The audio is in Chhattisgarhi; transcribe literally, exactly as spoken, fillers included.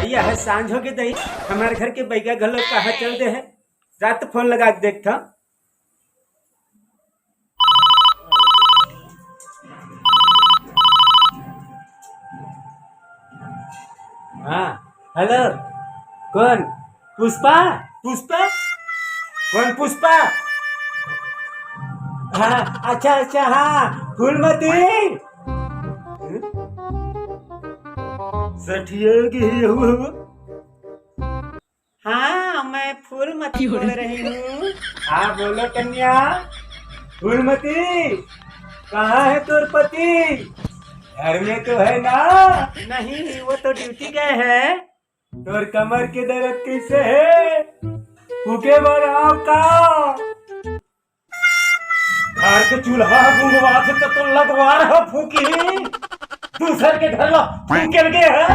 भैया, ह सांझ होगे दई, हमर घर के बइगा घलो कहाँ चल दे हे। जात फोन लगा के देखथंव। हाँ, हेलो, कोन? पुष्पा? पुष्पा? कोन पुष्पा? हाँ, अच्छा, अच्छा, हाँ, फूलमती। सठिया गे हे वो। हाँ, मैं फूलमती बोल रही हूँ। हाँ, बोलो कन्या। फूलमती, कहाँ है तोर पति? घर में तो है ना? नहीं, वो तो ड्यूटी गए हैं। तोर कमर के दर्द कैसे है? फूके बर आव का? घर के चूल्हा ह गुंगवाथे त तो लगवार ह फूकही। दूसर के घर ला फूके लगे है।